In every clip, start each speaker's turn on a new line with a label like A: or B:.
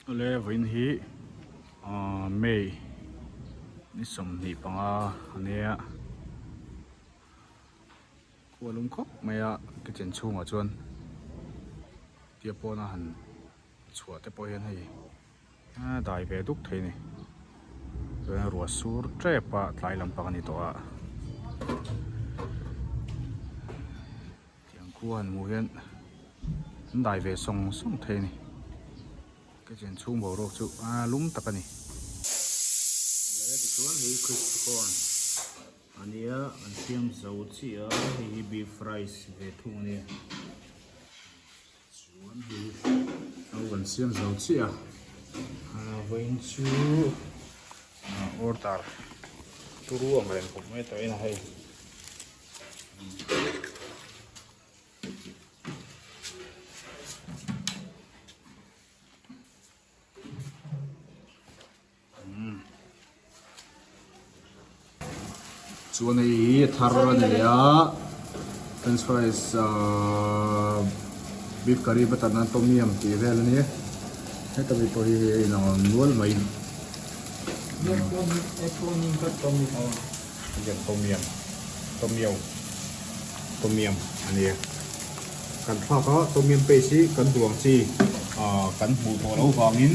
A: Awle vawiin hi ahh May ni 25 a nia khua lum khawp mai a kitchen chhungah chuan tia pawna han chhuah te pawh hian hei a dai ve duk thei a ni chuan ruah sur tep a tlai lampang a ni tawh a. Tiang khua han hmuh hian an dai ve sawng sawng thei a ni kitchen chhung boruak chu a lum tak a ni. Leh tichuan hei crispy corn a nia an siam zo chiah a hei hi beef rice ve thung a nia chuan hei no kan siam zo chiah a vawiin chu order turu ang reng khawp mai tawh in a hei. Chuan hei hi a thar a ni leh a french fries ahh beef curry butter naan tom yum tih vel a ni heta mi pawh hi a inang ang nual mai. Hian tom yum tom yum tom yum a ni a kan thlak a tom yum paste hi kan duh ang chi ah kan hmuh tawh loh vangin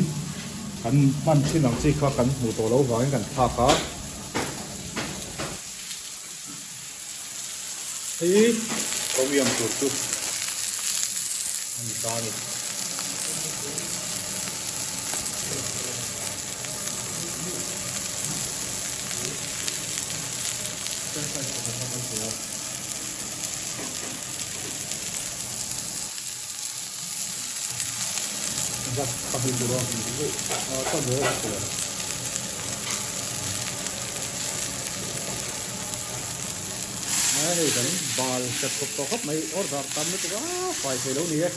A: kan hman thin ang chi kha kan hmuh tawh loh vangin kan thlak a hei tom yum tur chu a ni ta a ni. Hei kan bal hrep khawp tawh khawp mai order tam lutuk a fai thei lo ni e.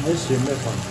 A: Mai siam leh fang.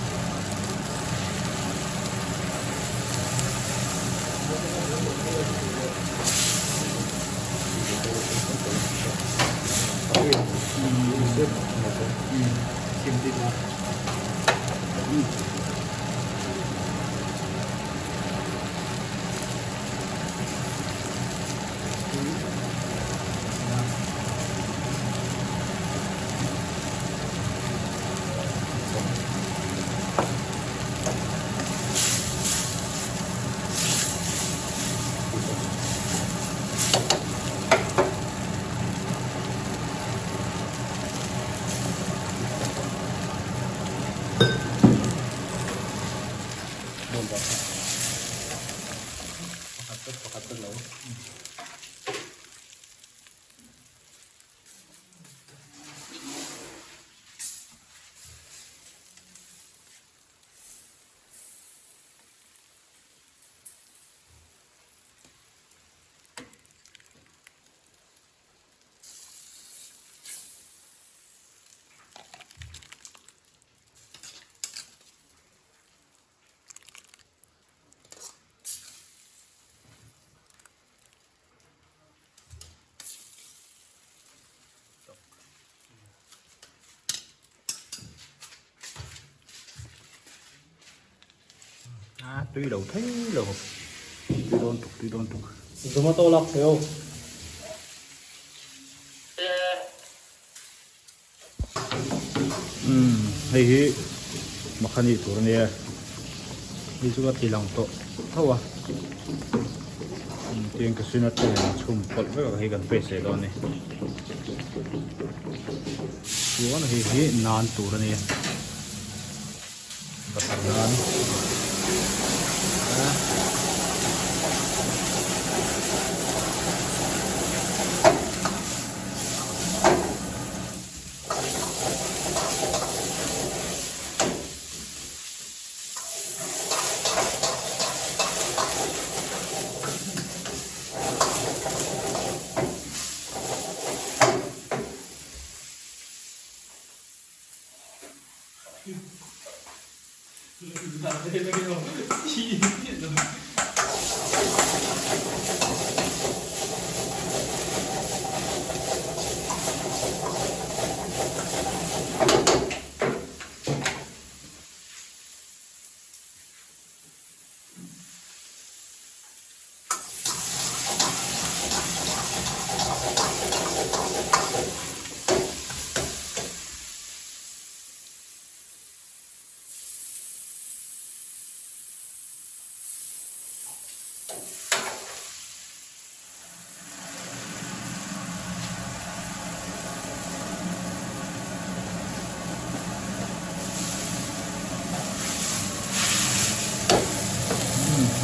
A: tui lo thei lo tui dawn tuk tui dawn tuk.
B: Zomato lak thei aw.
A: Umm hei hi makhani tur a nia hei chu a ti lang tawh tho a tiang cashew nut te nen chhum pawlh vek a hei kan paste leh dawn a ni chuan hei hi nan tur a nia butter nan a.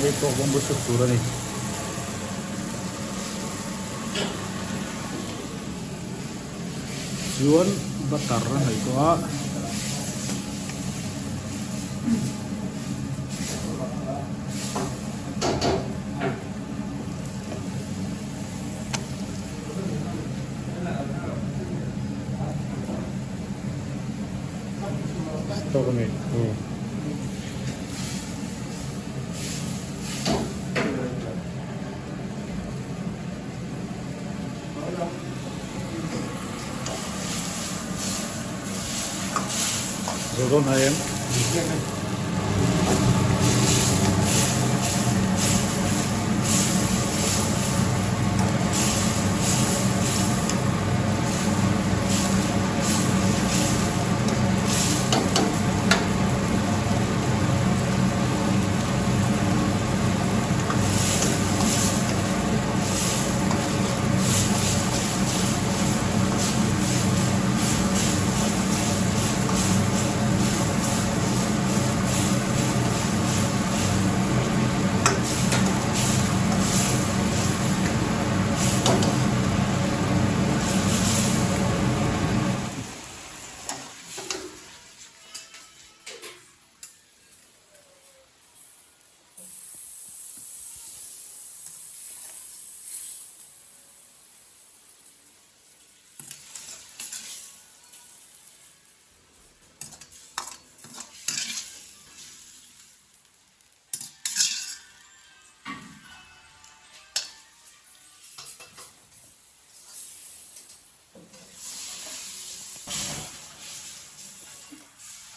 A: Hei pawh bawngbu suk tur a ni. Chuan butter a hnawih tawh a. Stock a ni. Zo dawn hai em?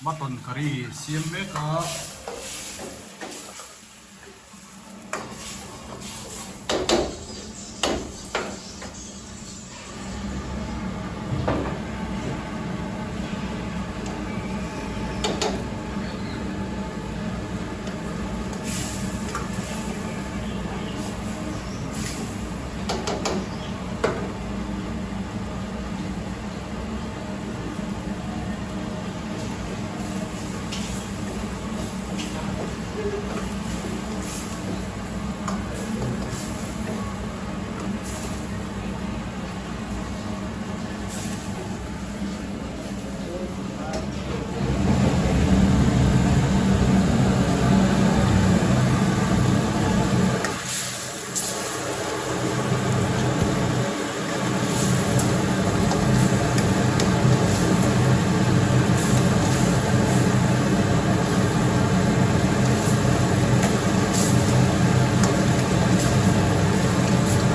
A: Mutton curry siam mek a.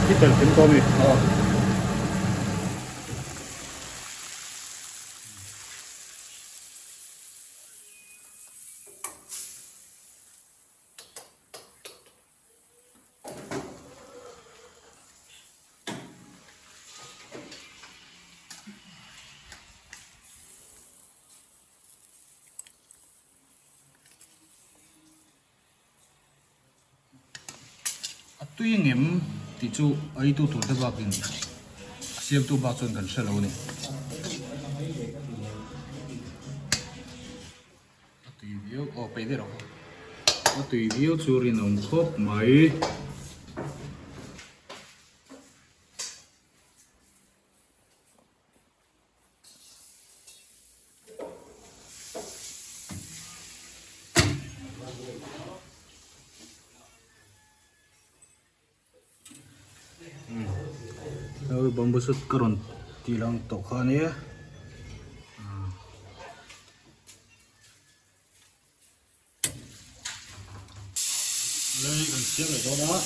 A: I tel kim tawh ami? Aw. Tui ngem tih chu a eitu tur te bakin a siamtu bak chuan kan hre lo a ni. A tui viau aw peih daih rawh a tui viau chu rinawm khawp mai. Hei bamboo shoot ka rawn tih lang tawh kha a nia. Lei kan siam leh dawn a.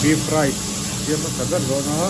A: Beef rice siam hmasa ber dawn a.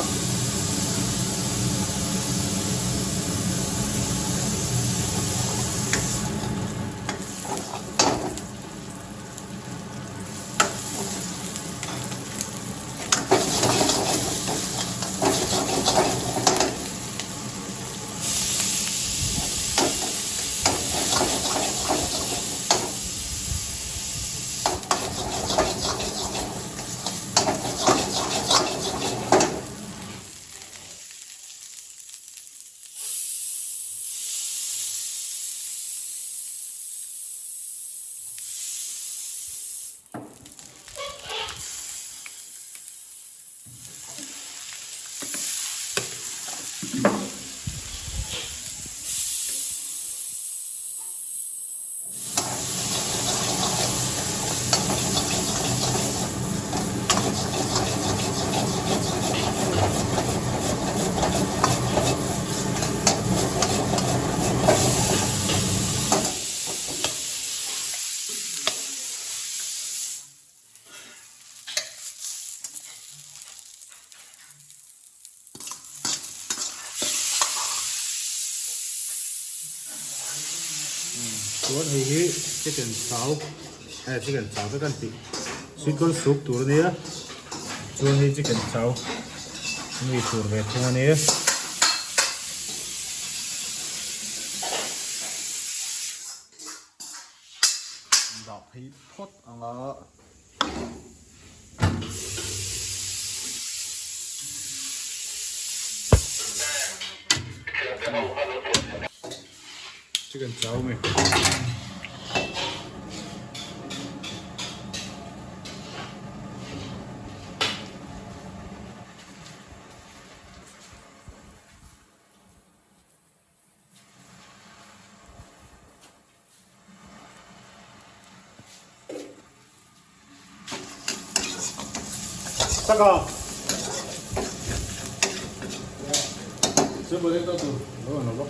A: Chuan hei hi chicken chau eh chicken chau te kan tih sweet corn soup tur ania chuan hei chicken chau mi tur ve thung ania. Dah phei phawt ang a. Chicken chow mein. 大哥，直播间到处，老板老板。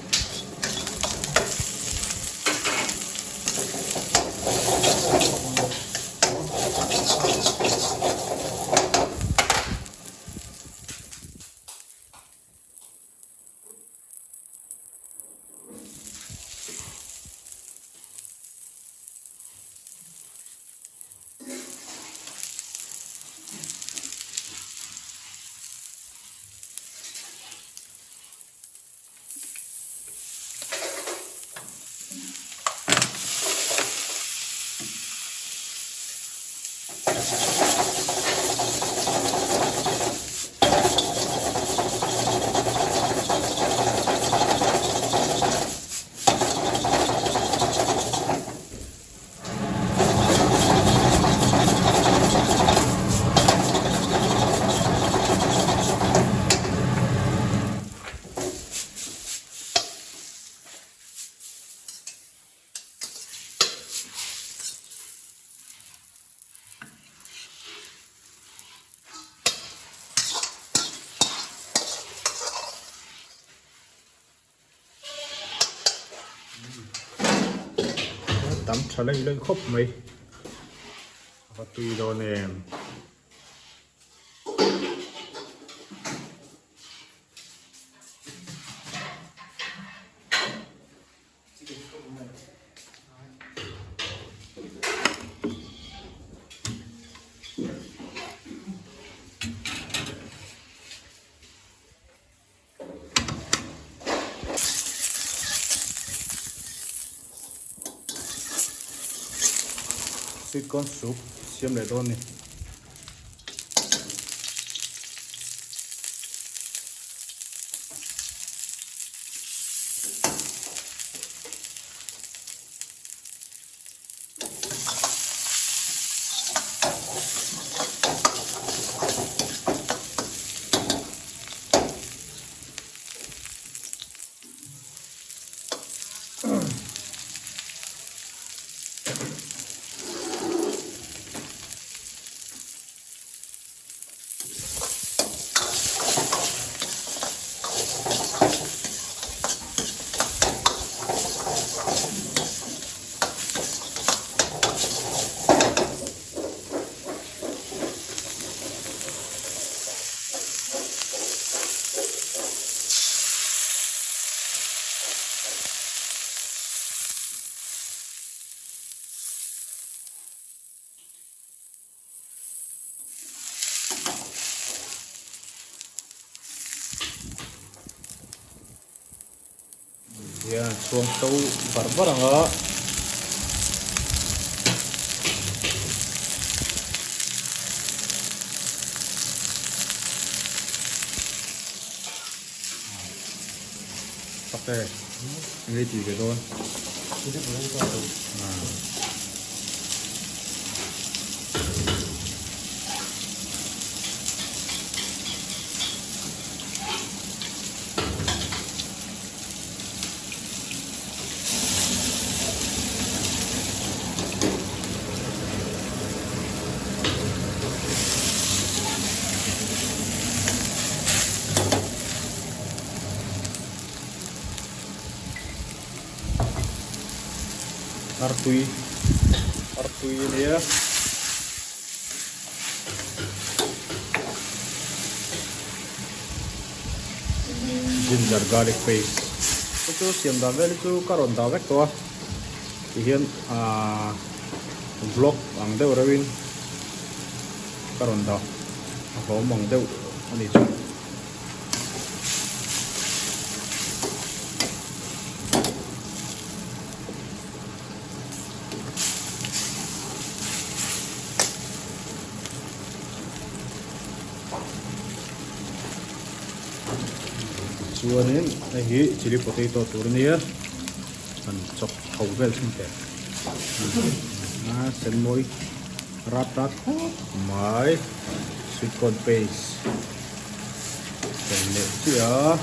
A: Tam tha laih laih khawp mai. A va tui dawn em. Sweet corn soup siam leh dawn a ni. Hian an chhuang to var var ang a. Tak e, enge i tih ve dawn? Artui artui a nia. Ginger garlic paste te chu siam dan vel hi chu ka rawn dah vek tawh a tihian ahh vlog ang deuh reuhin ka rawn dah a hlawm ang deuh a ni chu. Chuanin hei hi chilli potato tur a nia han chawp chho vel thin teh a sen mawi rat rat khawp mai sweet corn paste tel leh chiah a.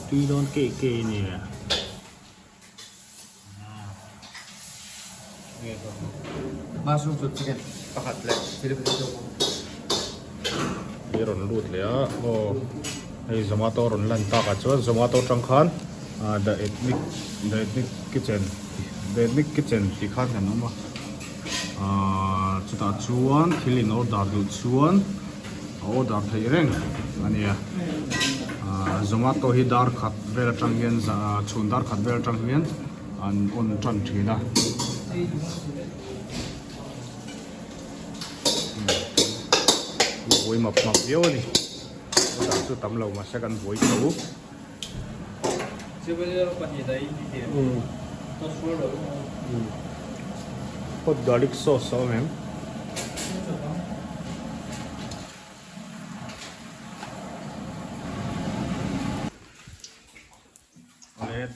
A: Tui dawn keih keih a ni a.
B: Mushroom soup chicken pakhat leh chilli potato
A: Hi rawn lut leh a aw hei zomato rawn lan takah chuan zomato atang khan ah the ethnic the ethnic kitchen the ethnic kitchen tih khan kan awm a ah chutah chuan thil in order duh chuan a order theih reng a nia ah zomato hi dar khat vel atang hian chhun dar khat vel atang hian an on tan thin a. Buai map map viau a ni. Chutah chu tam lo mahse kan buai tho. Hot garlic sauce a awm em? Awle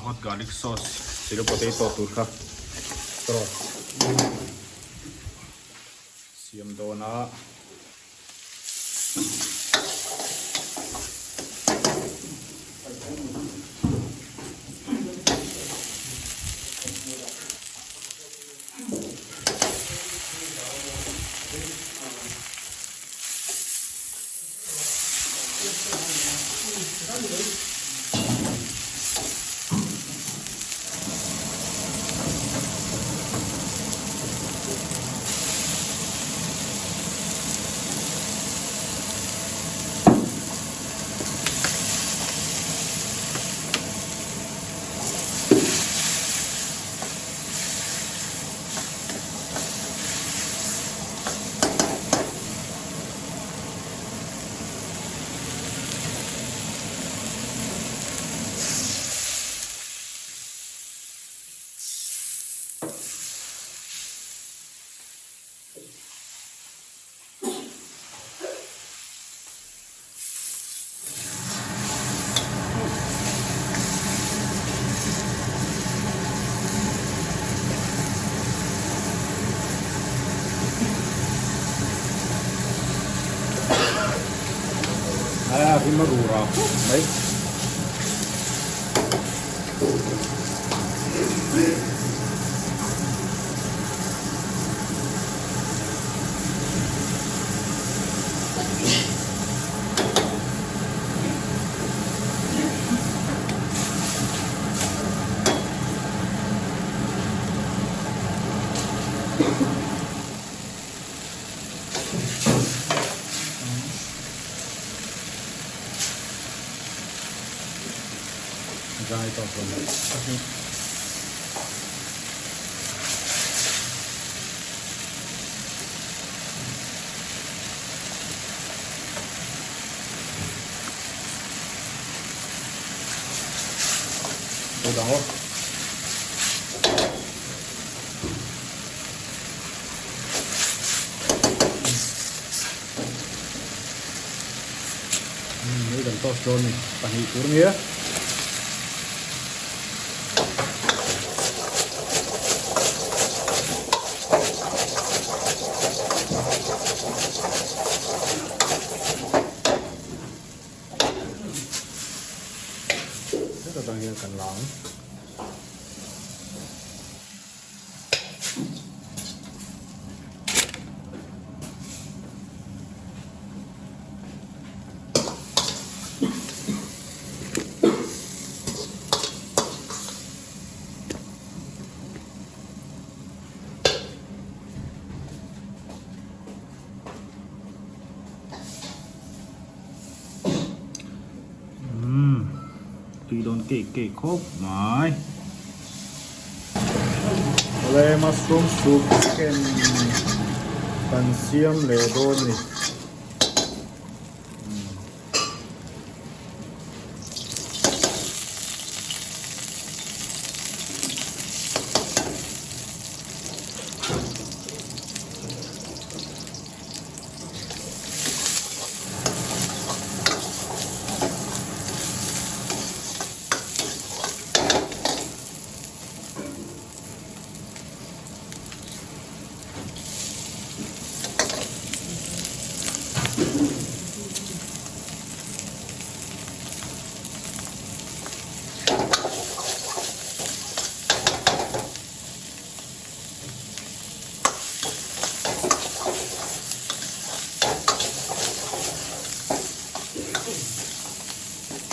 A: hot garlic sauce chilli potato tur kha siam dawn a. A rim a rura khawp mai. Zai tawp lo mai tak hi. Lo dang aw. Hei kan toast dawn ni pahnih tur nia. Heta tang hian kan la ang. Umm tui dawn keih keih khawp mai. Awle mushroom soup chicken kan siam leh dawn a ni.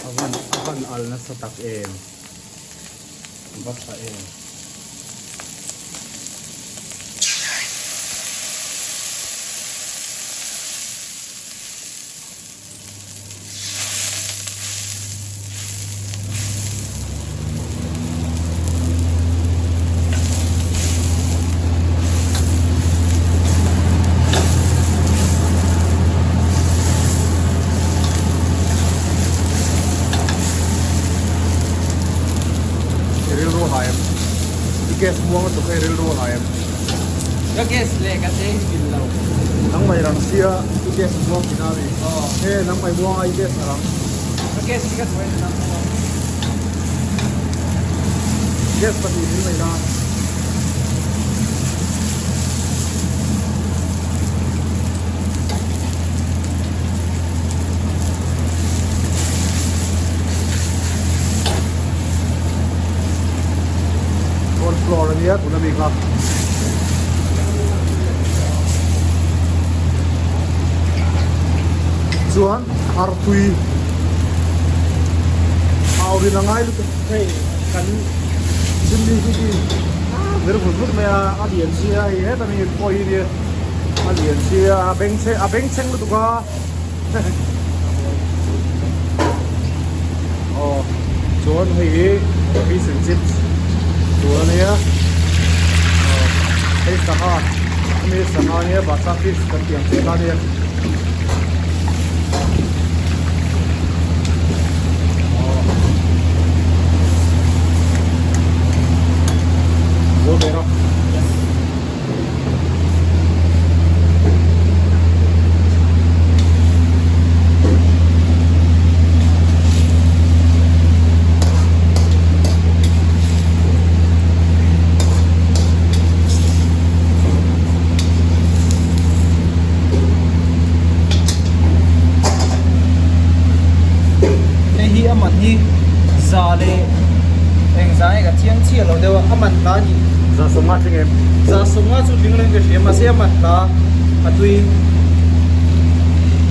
A: A van a van al nasa tak em a va tha em. I rilru a hai em? I gas muang lutuk a i rilru a hai em?
B: Ka gas leh ka cheng vil lo.
A: Nangmah i rang sia i gas muang tihna a ni. He nangmah i muang a i gas a rang.
B: Ka gas hi ka duh en a muang.
A: Gas pahnih min mai la. Fourth floor a nia tuna mi kha. Chuan artui aurin a ngai lutuk hei kan chimney hi hi vir vut vut mai a a lian sia hei heta mi pawh hi nia a lian sia a bengchheng a bengchheng lutuk a. Aw chuan hei hi fish and chips tur a nia aw hei sangha hemi sangha nia bata fish kan tih ang chi kha ania aw zo ve rawh.
B: Hei hi a man hi za leh eng za nge ka chiang chiah lo deuh a, a man ta a ni.
A: Za sawmnga tling em?
B: Za sawmnga chu tling lo in ka hria mahse a man ta a tui.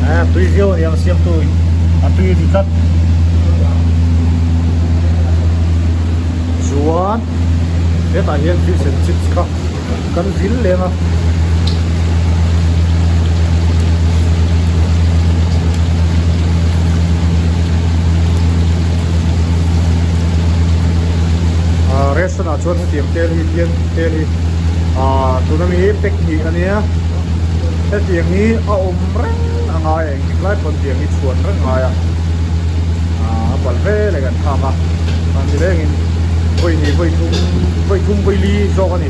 A: A tui viau a niang siamtu a tui a ti tlat. Chuan hetah hian fish and chips kha kan vil leng a. Restaurant ah chuan hetiang tel hi hian tel hi ah tuna mi hi pack hnih a nia hetiang hi a awm reng a ngai a engtik lai pawn tiang hi chhuan reng a ngai a ah a bal vel a kan thlak a chuan nilengin vawi hnih vawi thum vawi thum vawi li zawk a ni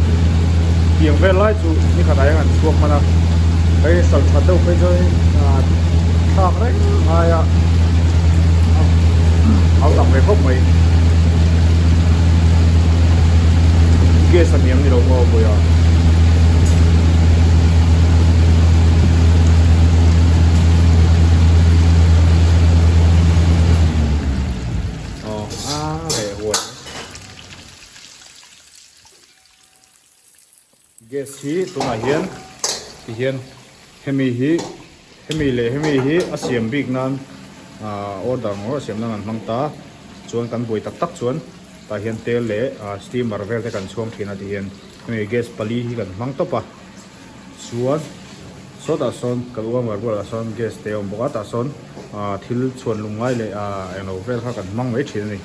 A: tiang vel lai chu ni khatah hian an chhuak hman a hei sal that deuh phei chuan ah thlak reng a ngai a a tam ve khawp mai. Gas a niang ni lo maw vawi a. Aw a reh huai. Gas hi tunah hian tihian hemi hi hemi leh hemi hi a siam bik nan ahh order ngawr a siam nan an hmang ta chuan kan buai tak tak chuan tah hian tel leh ahh steamer vel te kan chhuang thin a tihian hemi gas pali hi kan hmang tawp a chuan sawtah sawn kan warmer bulah sawn gas te a awm bawk a tah sawn ahh thil chhuan lung ngai leh ahh englo vel kha kan hmang mai thin a ni.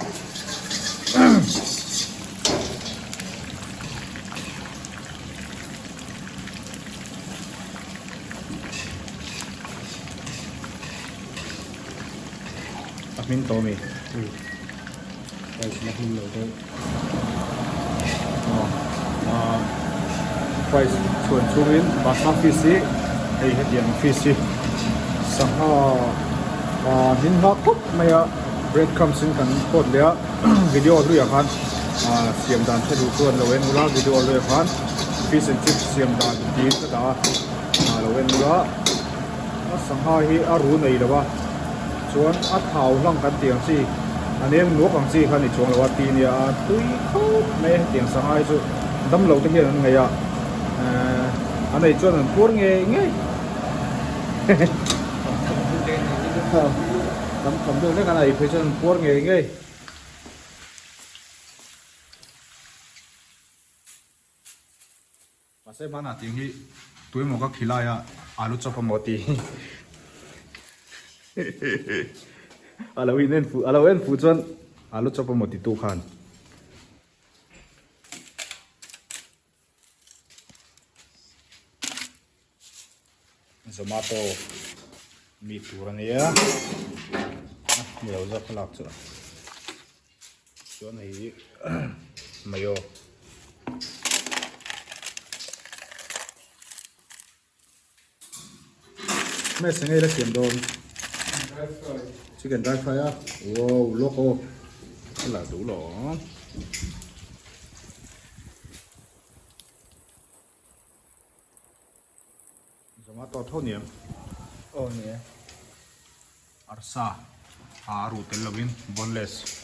A: A hmin tawh ami?
B: Rice na hmin lo deuh.
A: Rice chhuan chungin basma fish hi hei hetiang fish hi sangha hmin nghak khawp mai a bread crumbs in kan coat leh a video hluiah khan ah siam dan hre duh chuan lo en ula video hluiah khan fish and chips siam dan tiin ka dah a ah lo en ula a sangha hi a ru nei lo a chuan a thau hlang kan tih ang chi a nem nuak ang chi kha ni chuang lo a ti nia a tui khawp mai a hetiang sangha hi chu damlo te hian an ngaih a ehh a nei chuan an puar ngei ngei Tam tham deuh hlek a nei phei chuan an puar ngei ngei. Mahse hmanah tih hi tuemaw ka khilai a alu chawp a maw tih hi a lo in en fuh a lo en fuh chuan alu chawp a maw titu khan. Zomato mi tur a nia a ni lo zawk a lak chu chuan hei hi Mayo. Mess enge ila siam dawn? Chicken dry fry a. Wow, lawk aw. A la duh lo. Tomato tho niam.
B: Aw ni e.
A: Arsa a ruh tel lovin boneless.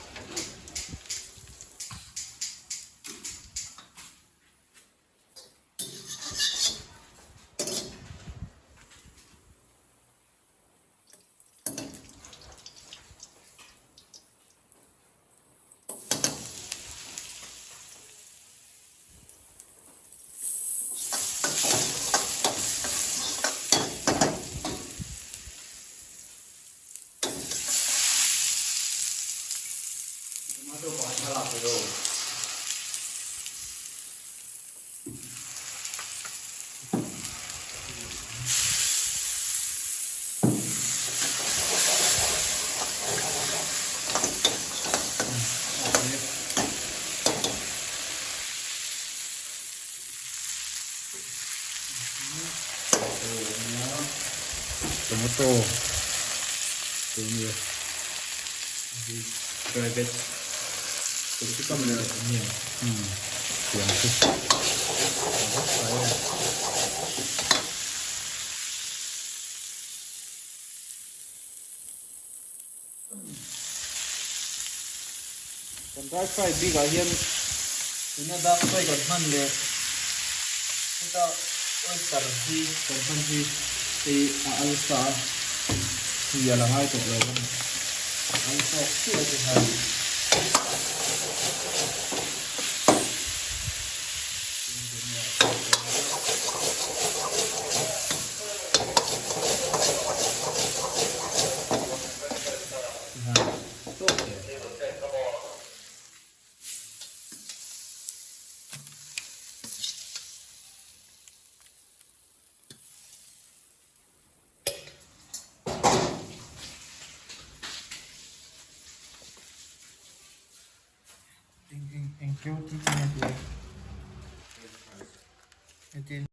A: Tomato te nia
B: dry veg capsicum leh onion
A: tiang chu
B: Kan dry fry bikah hian tuna dark soy kan hman leh heta oyster hi kan hman hi hei a al sa a, tui a la ngai tawh lo a ni. Al tawk chiah a ti nghal. Eng eng eng keu ti chi nge ti e.